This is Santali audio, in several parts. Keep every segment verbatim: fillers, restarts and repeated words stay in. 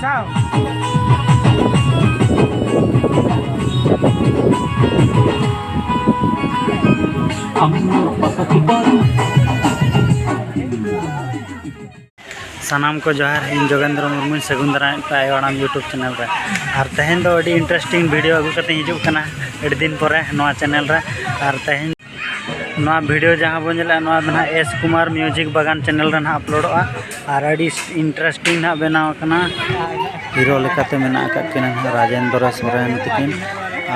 ᱥᱟᱱᱟᱢ ᱠᱚ ᱡᱚᱦᱟᱨ, ᱤᱧ ᱡᱳᱜᱮᱱᱫᱨᱚ ᱢᱩᱨᱢᱩᱧ ᱥᱟᱹᱜᱩᱱ ᱫᱟᱨᱟᱢᱮᱫ ᱯᱮ ᱟᱭᱳ ᱟᱲᱟᱝ YouTube ᱪᱮᱱᱮᱞ ᱨᱮ᱾ ᱟᱨ ᱛᱮᱦᱮᱧ ᱫᱚ ᱟᱹᱰᱤ ᱤᱱᱴᱟᱨᱮᱥᱴᱤᱝ ᱵᱷᱤᱰᱤᱭᱳ ᱟᱹᱜᱩ ᱠᱟᱛᱮᱧ ᱦᱤᱡᱩᱜ ᱠᱟᱱᱟ ᱟᱹᱰᱤ ᱫᱤᱱ ᱯᱚᱨᱮ ᱱᱚᱣᱟ ᱪᱮᱱᱮᱞ ᱨᱮ᱾ ᱟᱨ ᱛᱮᱦᱮᱧ ᱱᱚᱣᱟ ᱵᱷᱤᱰᱤᱭᱳ ᱡᱟᱦᱟᱸ ᱵᱚᱱ ᱧᱮᱞᱮᱫᱼᱟ, ᱱᱚᱣᱟ ᱫᱚ ᱱᱟᱦᱟᱜ ᱮᱥ ᱠᱩᱢᱟᱨ ᱢᱤᱭᱩᱡᱤᱠ ᱵᱟᱜᱟᱱ ᱪᱮᱱᱮᱞ ᱨᱮ ᱱᱟᱦᱟᱜ ᱟᱯᱞᱳᱰᱚᱜᱼᱟ᱾ ᱟᱨ ᱟᱹᱰᱤ ᱤᱱᱴᱟᱨᱮᱥᱴᱤᱝ ᱱᱟᱦᱟᱜ ᱵᱮᱱᱟᱣ ᱟᱠᱟᱱᱟ᱾ ᱦᱤᱨᱳ ᱞᱮᱠᱟᱛᱮ ᱢᱮᱱᱟᱜ ᱟᱠᱟᱫ ᱠᱤᱱᱟ ᱱᱟᱦᱟᱜ ᱨᱟᱡᱮᱱᱫᱨᱚ ᱥᱚᱨᱮᱱ ᱛᱟᱹᱠᱤᱱ,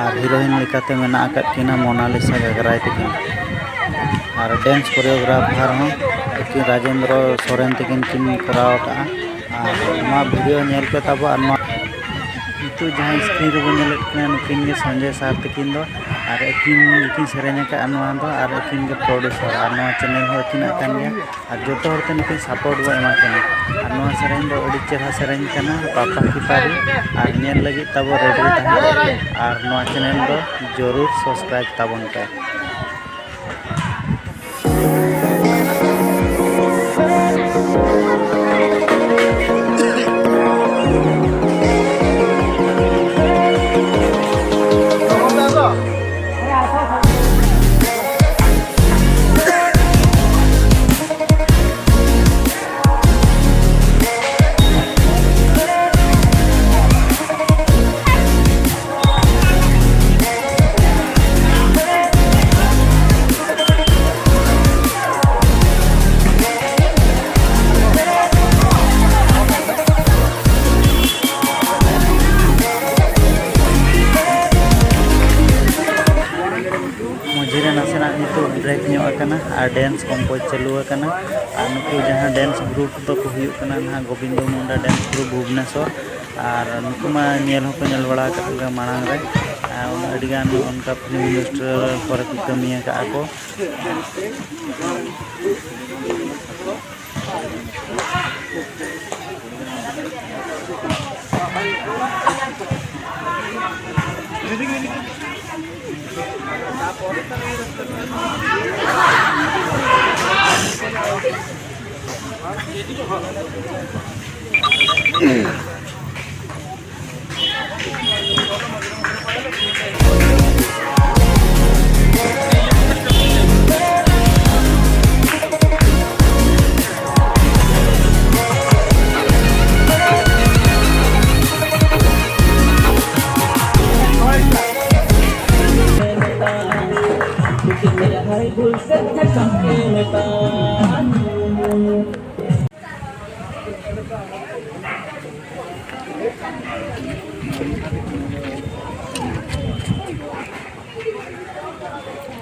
ᱟᱨ ᱦᱤᱨᱳᱭᱤᱱ ᱞᱮᱠᱟᱛᱮ ᱢᱮᱱᱟᱜ ᱟᱠᱟᱫ ᱠᱤᱱᱟ ᱢᱳᱱᱟᱞᱤᱥᱟ ᱜᱟᱜᱽᱨᱟᱭ ᱛᱟᱹᱠᱤᱱ, ᱟᱨ ᱰᱮᱱᱥ ᱠᱳᱨᱤᱭᱳᱜᱨᱟᱯᱷᱟᱨ ᱦᱚᱸ ᱟᱹᱠᱤᱱ ᱨᱟᱡᱮᱱᱫᱨᱚ ᱥᱚᱨᱮᱱ ᱛᱟᱹᱠᱤᱱ ᱠᱤᱱ ᱠᱚᱨᱟᱣ ᱟᱠᱟᱫᱼᱟ᱾ ᱟᱨ ᱱᱚᱣᱟ ᱵᱷᱤᱰᱤᱭᱳ ᱧᱮᱞ ᱯᱮ ᱛᱟᱵᱚ᱾ ᱟᱨ ᱱᱚᱣᱟ ᱱᱤᱛᱚᱜ ᱡᱟᱦᱟᱸ ᱥᱠᱨᱤᱱ ᱨᱮᱵᱚᱱ ᱧᱮᱞᱮᱫ ᱠᱤᱱᱟ, ᱱᱩᱠᱤᱱ ᱜᱮ ᱥᱚᱧᱡᱚᱭ ᱥᱟᱨ ᱛᱟᱹᱠᱤᱱ ᱫᱚ, ᱟᱨ ᱟᱹᱠᱤᱱ ᱜᱮᱠᱤᱱ ᱥᱮᱨᱮᱧ ᱟᱠᱟᱫᱼᱟ ᱱᱚᱣᱟ ᱫᱚ, ᱟᱨ ᱟᱹᱠᱤᱱ ᱜᱮ ᱯᱨᱚᱰᱭᱩᱥᱟᱨ, ᱟᱨ ᱱᱚᱣᱟ ᱪᱮᱱᱮᱞ ᱦᱚᱸ ᱟᱹᱠᱤᱱᱟᱜ ᱠᱟᱱ ᱜᱮᱭᱟ᱾ ᱟᱨ ᱡᱚᱛᱚ ᱦᱚᱲ ᱛᱮ ᱱᱩᱠᱤᱱ ᱥᱟᱯᱳᱨᱴ ᱵᱚ ᱮᱢᱟ ᱠᱤᱱᱟ᱾ ᱟᱨ ᱱᱚᱣᱟ ᱥᱮᱨᱮᱧ ᱫᱚ ᱟᱹᱰᱤ ᱪᱮᱦᱨᱟ ᱥᱮᱨᱮᱧ ᱠᱟᱱᱟ, ᱯᱟᱯᱟ ᱠᱤ ᱯᱟᱨᱤ, ᱟᱨ ᱧᱮᱞ ᱞᱟᱹᱜᱤᱫ ᱛᱟᱵᱚ ᱨᱮᱰᱤ ᱛᱟᱦᱮᱱ ᱯᱮ᱾ ᱟᱨ ᱱᱚᱣᱟ ᱪᱮᱱᱮᱞ ᱫᱚ ᱡᱚᱨᱩᱨ ᱥᱟᱵᱥᱠᱨᱟᱭᱤᱵ ᱛᱟᱵᱚᱱ ᱯᱮ᱾ ᱢᱟᱹᱡᱷᱤ ᱨᱮ ᱱᱟᱥᱮᱱᱟᱜ ᱱᱤᱛᱚᱜ ᱵᱨᱮᱠ ᱧᱚᱜ ᱟᱠᱟᱱᱟ ᱟᱨ ᱰᱮᱱᱥ ᱠᱚᱢᱯᱳᱡᱽ ᱪᱟᱹᱞᱩ ᱟᱠᱟᱱᱟ᱾ ᱟᱨ ᱱᱩᱠᱩ ᱡᱟᱦᱟᱸ ᱰᱮᱱᱥ ᱜᱨᱩᱯ ᱫᱚᱠᱚ ᱦᱩᱭᱩᱜ ᱠᱟᱱᱟ ᱱᱟᱦᱟᱜ ᱜᱳᱵᱤᱱᱫᱚ ᱢᱩᱱᱰᱟ ᱰᱮᱱᱥ ᱜᱨᱩᱯ ᱵᱷᱩᱵᱽᱱᱮᱥᱚᱨ᱾ ᱟᱨ ᱱᱩᱠᱩ ᱢᱟ ᱧᱮᱞ ᱦᱚᱸᱠᱚ ᱧᱮᱞ ᱵᱟᱲᱟ ᱟᱠᱟᱫ ᱜᱮᱭᱟ ᱢᱟᱲᱟᱝ ᱨᱮ, ᱟᱨ ᱟᱹᱰᱤᱜᱟᱱ ᱚᱱᱠᱟ ᱯᱷᱤᱞᱢ ᱤᱱᱰᱟᱥᱴᱨᱤ ᱠᱚᱨᱮ ᱠᱚ ᱠᱟᱹᱢᱤ ᱟᱠᱟᱫᱼᱟ ᱠᱚ᱾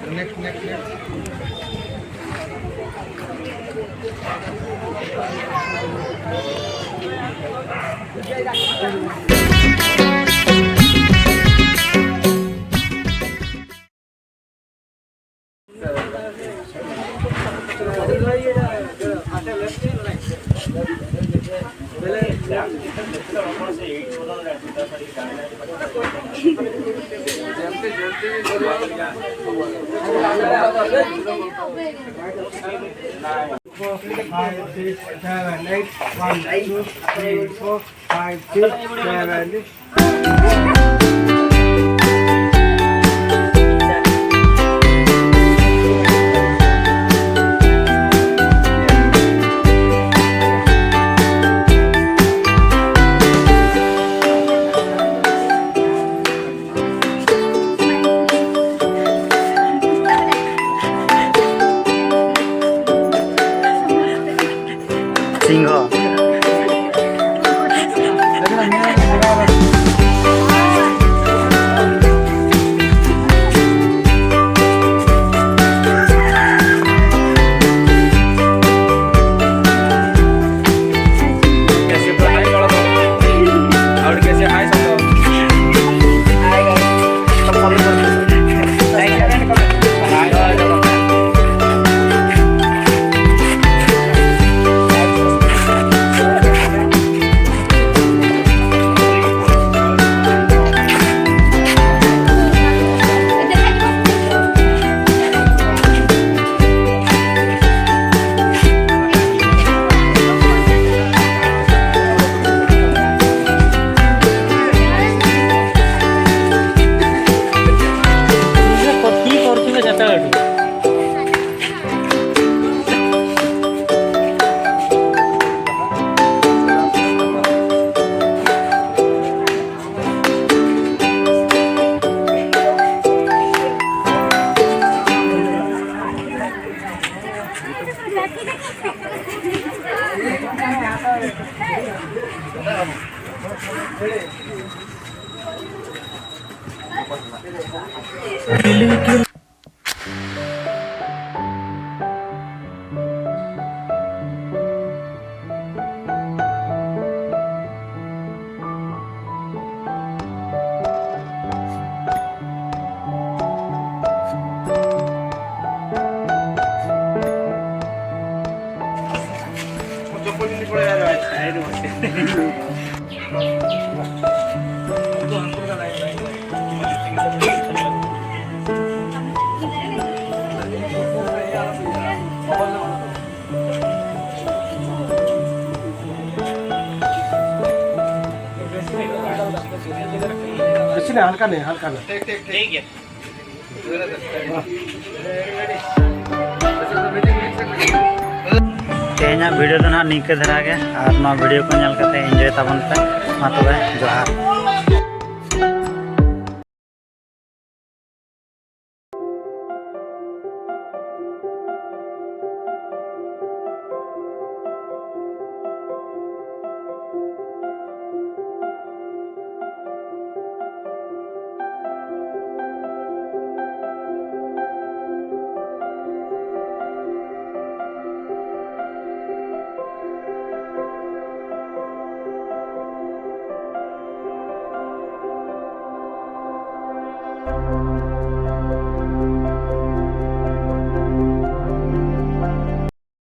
Next, next, next. Four, five, six, seven, eight. One, two, three, four, five, six, seven, eight. ᱥᱤᱝᱦᱚ᱾ বেশি না, হালকা নেই, হালকা নেই। ᱴᱷᱤᱠ ᱜᱮᱭᱟ᱾ ᱛᱮᱦᱮᱧᱟᱜ ᱵᱷᱤᱰᱤᱭᱳ ᱫᱚ ᱱᱟᱦᱟᱜ ᱱᱤᱝᱠᱟᱹ ᱫᱷᱟᱨᱟ ᱜᱮ, ᱟᱨ ᱱᱚᱣᱟ ᱵᱷᱤᱰᱤᱭᱳ ᱠᱚ ᱧᱮᱞ ᱠᱟᱛᱮ ᱮᱱᱡᱚᱭ ᱛᱟᱵᱚᱱ ᱯᱮ᱾ ᱢᱟ ᱛᱚᱵᱮ, ᱡᱚᱦᱟᱨ᱾